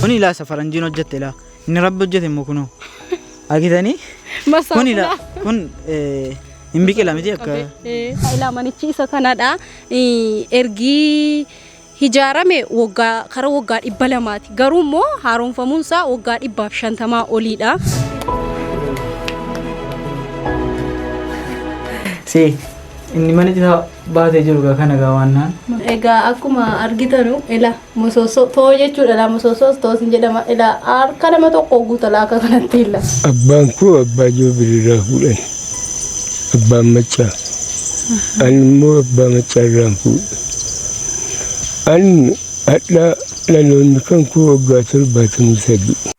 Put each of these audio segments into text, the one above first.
Kun ilaa isa faranjiin hojjette ilaa. Inni rabbi hojjete immoo kunoo. Argitanii? Kun ilaa kun hin biqila miti akka. Ilaa manichi isa kanadha. Ergii hijaarame waggaa kara waggaa 200ti. Garuu immoo haaromfamuun isaa waggaa 150 oliidha. See inni mana citaa baatee jiru gaa kana gaa waan naan. Egaa akkuma argitanu ila musoosoo too jechuudha ila musoosoos toos hin jedhama ila harka nama tokko guuta laa akka kanatti ila. Abbaan koo abbaa joobir irraa fuudhan. Abbaan maccaa. Ani immoo abbaa maccaa irraan fuudhe. Ani hadhaa dhaloonni kan koo waggaa 73.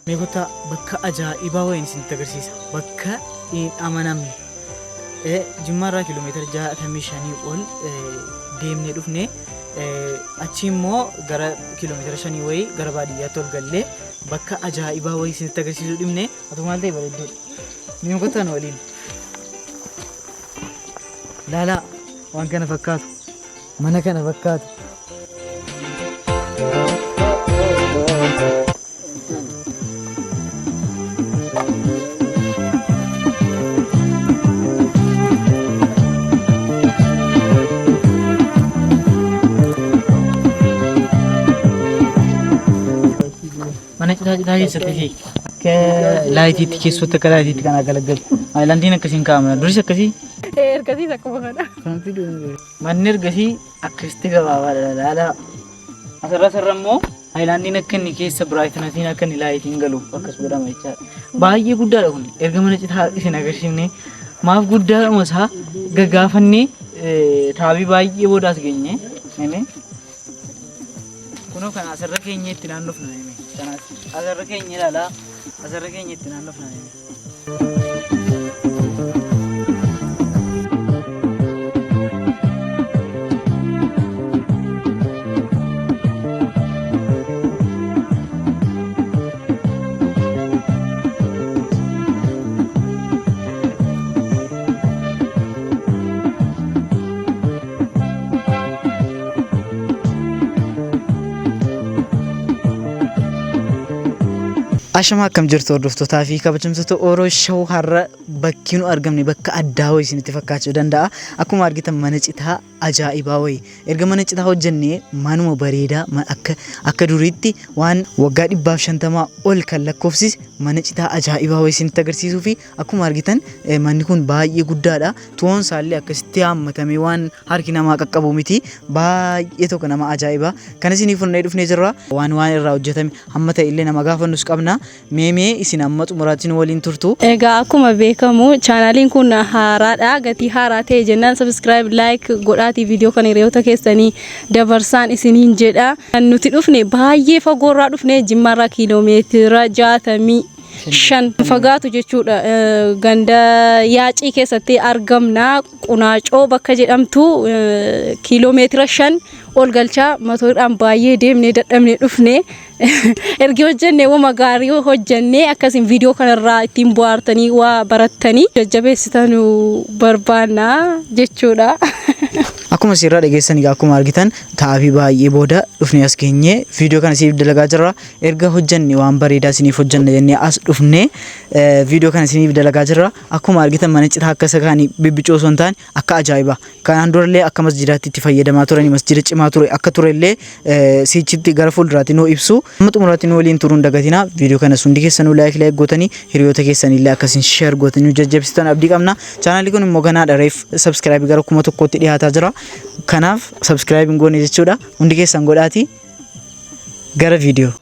Mee kottaa bakka ajaa'ibaa wayiin isinitti agarsiisa. Bakka hin amanamne. Jimmaa irraa kiiloomeetira 65 ol deemnee dhufne. Achi immoo gara kiiloomeetira 5 wayii gara baadiyyaatti ol gallee bakka ajaa'ibaa wayii isinitti agarsiisuu dhimne. Atu maal ta'e bareedduudha. Mee kottaa nu waliin. Laalaa waan kana fakkaatu. Mana kana fakkaatu. Mana citaa citaa keessatti fi akka laayitiitti keessootti akka laayitiitti kan agalagalu. Aayilaandiin akkasiin kaa'ama. Duris akkasii. Ergasiis akkuma kana. Kan fidu manni ergasii akkasitti gabaabaadha laalaa. Asirra asirra immoo Haayilaandiin akka inni keessa biraayitinatiin akka inni laayitiin galu akkas godhama jechaadha. Baay'ee guddaadha kun. Erga mana citaa isin agarsiifne maaf guddaadhuma isaa gaggaafannee taabii baay'ee boodaas geenye. Kunoo kana asirra keenya itti naannofna. Asirra keenya ilaalaa asirra keenya itti naannofna. Ashama akkam jirtu hordoftootaa fi kabajamtoota Oro Show har'a Bakki nu argamne bakka addaa wayii isinitti fakkaachuu danda'a. Akkuma argitan mana citaa ajaa'ibaa wayii. Erga mana citaa hojjennee manuma bareedaa akka duriitti waan waggaa 150 ol kan lakkoofsise mana citaa ajaa'ibaa wayii isinitti agarsiisuu fi akkuma argitan manni kun baay'ee guddaadha. Tuwoon isaallee akkasitti haammatamee waan harki namaa qaqqabu miti. Baay'ee tokko nama ajaa'iba. Kan isinii funnee dhufnee jirra. Waan waan irraa hojjetame hamma ta'e illee nama gaafannus qabna. Mee mee isin amma xumuraatti nu waliin turtu. Egaa akkuma beekamu chaanaaliin kun haaraadha. Gatii haaraa ta'e jennaan subscribe, like godhaatii viidiyoo kana hiriyoota keessanii dabarsaan isiniin jedha. Kan nuti dhufne baay'ee fagoorraa dhufne, Jimmaarraa kiiloomeetira 65 fagaatu jechuudha. Ganda Yaacii keessatti argamna. Qunaacoo bakka jedhamtu kiiloomeetira 5 ol galchaa matoodhaan baay'ee deemnee dadhabnee dhufne. Ergi hojjenne wama gaarii hojjennee akkasiin viidiyoo kanarraa ittiin bohaartanii waa barattanii jajjabeessitanuu barbaanna jechuudha. Akkuma asirraa dhageessan egaa akkuma argitan ta'aafi baay'ee booda dhufnee as geenye viidiyoo kana isiniif dalagaa jirra. Erga hojjenne waan bareedaa isiniif hojjenna jennee as dhufnee viidiyoo kana isiniif dalagaa jirra. Akkuma argitan mana citaa akka isa kaanii bibbicoo osoo hin taane akka ajaa'iba. Kanaan durallee akka masjidaatti itti fayyadamaa turani, masjida cimaa ture akka turellee siichitti gara fuulduraatti nu ibsu. Amma xumuraatti nu waliin turuun dagatinaa. Viidiyoo kanas hundi keessanuu like like gootanii hiriyoota keessanillee akkasiin share gootanii nu jajjabeessitan abdii qabna. Chaanaalli kun immoo ganaadha, reef subscribe gara 1000tti dhiyaataa jira. Kanaaf subscribe hin goone jechuudha. Hundi keessan godhaati gara viidiyoo.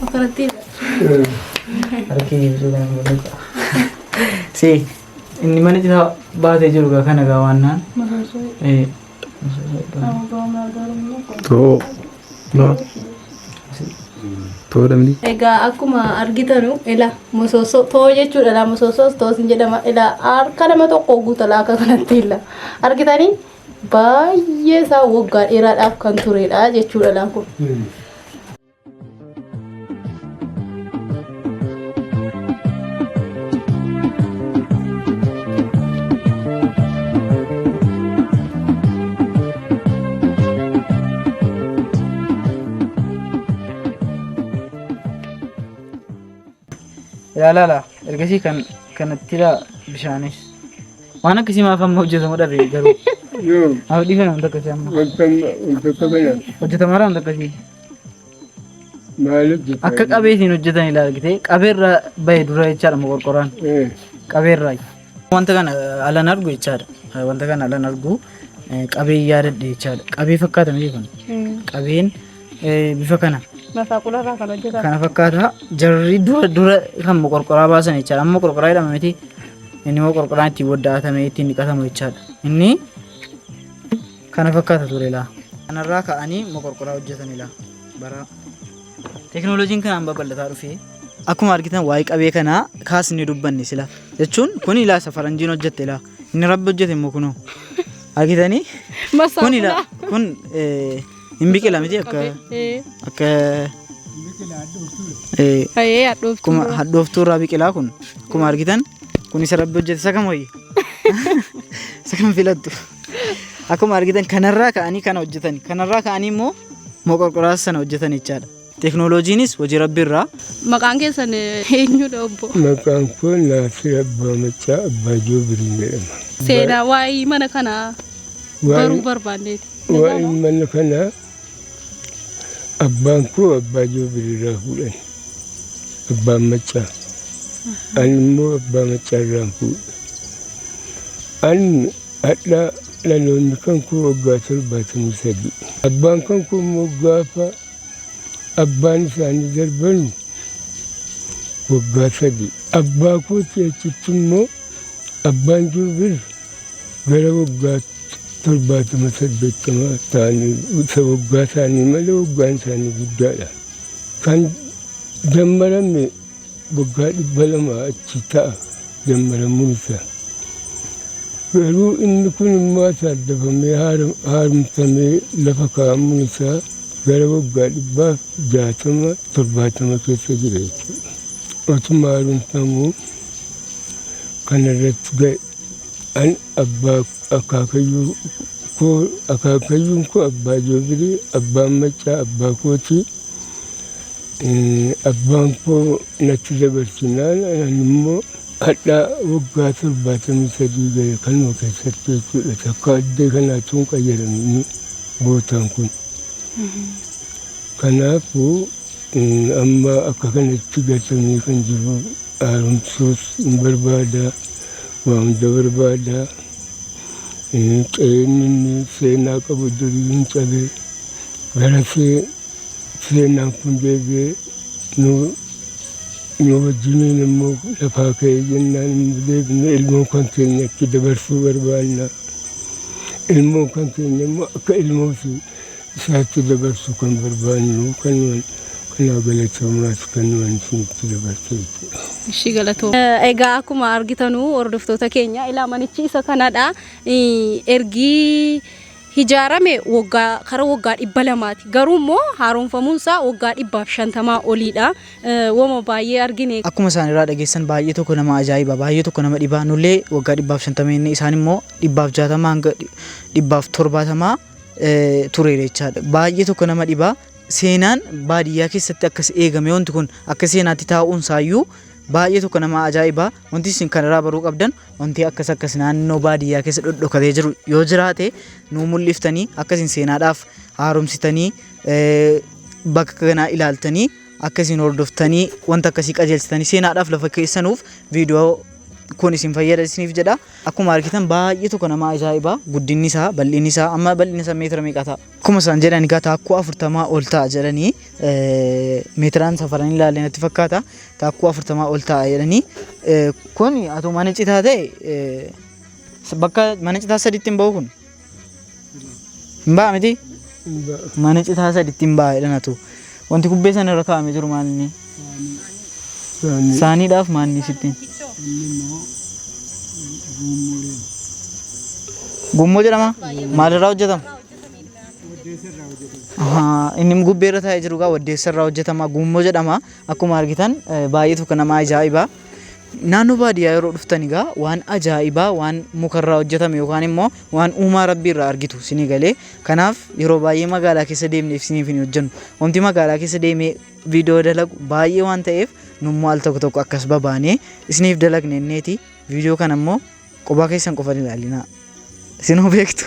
Akkanatti. Harki ibsuu kana mul'ata. Si inni mana citaa baatee jiru gaa kana gaa waan naan. Too. No. Too dhamni. Egaa akkuma argitanu ila mosoosoo too jechuudha, la mosoosoos toos hin jedhama, ila harka nama tokko guuta la akka kanatti ila argitanii baay'ee isaa waggaa dheeraadhaaf kan turedha jechuudha laan kun. Ilaalaala, ergasii kan kanatti laa bishaanis. Waan akkasii maaf amma hojjetamu dhabe garuu? Yoo. Maaf dhiifame wanta akkasii amma? Wanta wanta kana. Hojjetamaara wanta akkasii. Maal hojjetaa? Akka qabeetiin hojjetan ilaa argite, qabeerra bahe dura jechaadha moqorqoraan. Qabeerraa. Wanta kana alan argu jechaadha. Wanta kana alan argu qabee yaadadhe jechaadha. Qabee fakkaata miti kun. Qabeen bifa kana. Masaaqularraa kan hojjetan. Kana fakkaata. Jarri dura dura kan moqorqoraa baasan jechaadha. Amma moqorqoraa jedhama miti. Inni moqorqoraan ittiin wadda'atamee ittiin dhiqatamu jechaadha. Inni kana fakkaata ture laa. Kanarraa ka'anii moqorqoraa hojjetan laa. Bara teekinooloojiin kanaan babal'ataa dhufe. Akkuma argitan waa'ee qabee kanaa kaasnee dubbanne sila. Jechuun kun ilaa isa faranjiin hojjette ilaa. Inni rabbi hojjete immoo kunoo. Argitanii? Kun ilaa kun hin biqila miti akka akka akkuma hadhooftuu irraa biqilaa kun akkuma argitan kun isa rabbi hojjete isa kam wayya? Isa kam filattu? Akkuma argitan kanarraa ka'anii kana hojjetan. Kanarraa ka'anii immoo moqorqoraa sana hojjetan jechaadha. Teeknooloojiinis hojii rabbi irraa. Maqaan keessan eenyudha, obbo? Maqaan koo Naasir Abbaa Macaa Abbaa Joobirii jedhama. Seenaa waa'ee mana kanaa baruu barbaanneeti. Waa'ee mana kanaa abbaan koo Abbaa Joobirii irraa fuudhan. Abbaan Macaa. Ani immoo Abbaa Macaa irraan fuudhe. Ani hadha dhaloonni kan koo waggaa 73. Abbaan kan koo immoo gaafa abbaan isaanii darban waggaa 3. Abbaa kootii achitti immoo abbaan Joobir gara waggaa 70 80 ta'anii, isa waggaa isaanii malee waggaan isaanii guddaadha. Kan jammarame waggaa 200 achi ta'a jammaramuun isaa. Garuu inni kun immoo asaaddafamee haaromfamee lafa kaa'amuun isaa gara waggaa 160 70 keessa jira jechuudha. Otuma haaromfamuu Kanarratti ga'e. An abbaa akaakayyuu koo, akaakayyuun koo Abbaa Joobirii, Abbaan Maccaa abbaa kooti. Abbaan koo natti dabarsinaan an immoo hadha waggaa 73 ga'e kanuma keessatti jechuudha. Takka addee kanaatu hin qayyaramin bootaan kun. Kanaafuu amma akka kanatti gatamee kan jiru haaromsuus hin barbaada, waa hunda barbaada. Qe'een inni seenaa qabu durii hin cabe. Gara seenaan kun deebi'ee nu nu wajjiniin immoo lafaa ka'ee jennaan immoo deebinee ilmoo kan keenyatti dabarsuu barbaanna. Ilmoon kan keenya immoo akka ilmoo isaatti dabarsu kan barbaannu kanumaan kanaa galatoomaas kanumaan isinitti dabarsa jechuudha. Ishii galatoo. Egaa akkuma argitanu hordoftoota keenya, ilaa manichi isa kanadha. Ergii ijaarame waggaa kara waggaa 200ti. Garuu immoo haaromfamuun isaa waggaa 150 oliidha. Wama baay'ee argine. Akkuma isaan irraa dhageessan baay'ee tokko nama ajaa'iba, baay'ee tokko nama dhibaa. Nullee waggaa 150 inni, isaan immoo 160 hanga 170 ture jechaadha. Baay'ee tokko nama dhibaa. Seenaan baadiyyaa keessatti akkas eegame, wanti kun akka seenaatti taa'uun isaayyuu baay'ee tokko nama ajaa'iba. Wanti isin kanarraa baruu qabdan, wanti akkas akkas naannoo baadiyyaa keessa dhodhokatee jiru yoo jiraate, nuu mul'iftanii akkasiin seenaadhaaf haaromsitanii, bakka kanaa ilaaltanii, akkasiin hordoftanii, wanta akkasii qajeelchitanii seenaadhaaf lafa keessanuuf viidiyoo kun isin fayyada isiniif jedha. Akkuma argitan baay'ee tokko nama ajaa'iba. Guddinni isaa, bal'inni isaa, amma bal'inni isaa meetira meeqa ta'a? Akkuma isaan jedhan egaa taakkuu 40 ol ta'a jedhanii, meetiraan safaranii ilaalle natti fakkaata. Taakkuu 40 ol ta'a jedhanii. Kun atoo mana citaa ta'e bakka mana citaa sadiitti hin ba'u kun. Hin ba'a miti? Mana citaa sadiitti hin ba'a jedhan atu. Wanti kubbee sana irra kaa'amee jiru maal inni? Saaniidhaaf maal inni sittiin? Gummoo jedhama? Maalirraa hojjetama? Ahaa, inni gubbee irra taa'ee jiru gaa waddeessa irraa hojjetama. Gummoo jedhama. Akkuma argitan baay'ee tokko nama ajaa'iba. Naannoo baadiyyaa yeroo dhuftan egaa waan ajaa'ibaa, waan mukarraa hojjetame yookaan immoo waan uumaa rabbii irraa argitu isinii galee. Kanaaf yeroo baay'ee magaalaa keessa deemnee isiniif hin hojjennu. Wanti magaalaa keessa deemee viidiyoo dalagu baay'ee waan ta'eef, nummoo al tokko tokko akkas babaanee isiniif dalagne inneeti. Viidiyoo kana immoo qophaa keessan qofan ilaalinaa. Isinuu beektu.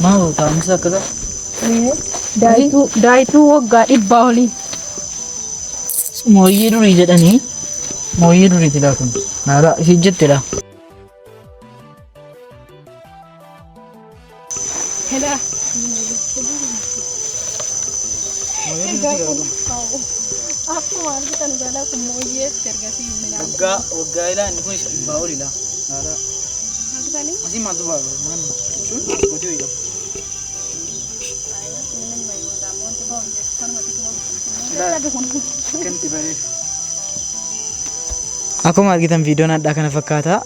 Maal taa'umsa akkasa? Daayituu waggaa 100 olii. Mooyyee durii jedhanii, mooyyee duriiti laa kun. Naara ishee jettedha. Akkuma argitan galaa kun mooyyeetti ergasii midhaan. Waggaa waggaa ilaa inni kun isa 100 olii laa. Naara. Argitanii? Asii maaltu ba'a? Maal jechuun godii wayii qaba. Akkuma argitan viidiyoon addaa kana fakkaata.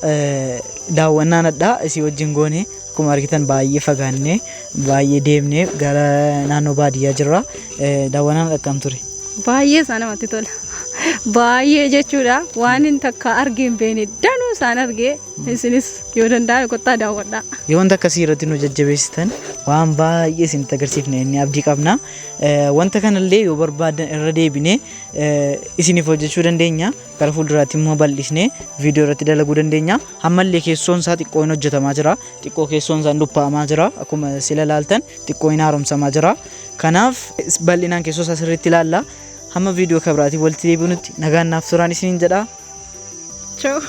Daawwannaan addaa isii wajjin goone, akkuma argitan baay'ee fagaannee, baay'ee deemnee gara naannoo baadiyyaa jirra. Daawwannaan akkam ture? Baay'ee isaa namatti tola. Baay'ee jechuudha. Waan hin takka argee hin beekne danuu isaan argee, isinis yoo danda'ame kottaa daawwadhaa. Yoo wanta akkasii irratti nu jajjabeessitan waan baay'ee isinitti agarsiifne inni abdii qabna. Wanta kanallee yoo barbaadan irra deebinee isiniif hojjechuu dandeenya. Gara fuulduraatti immoo bal'isnee viidiyoo irratti dalaguu dandeenya. Ammallee keessoon isaa xiqqoo hin hojjetamaa jira. Xiqqoo keessoon isaa hin duphaa'amaa jira. Akkuma sila ilaaltan xiqqoo hin haaromsamaa jira. Kanaaf bal'inaan keessoo isaa sirriitti ilaalla. Hamma viidiyoo kabiraatiin walitti deebinutti nagaan naaf turaan isiniin jedha. Ciao.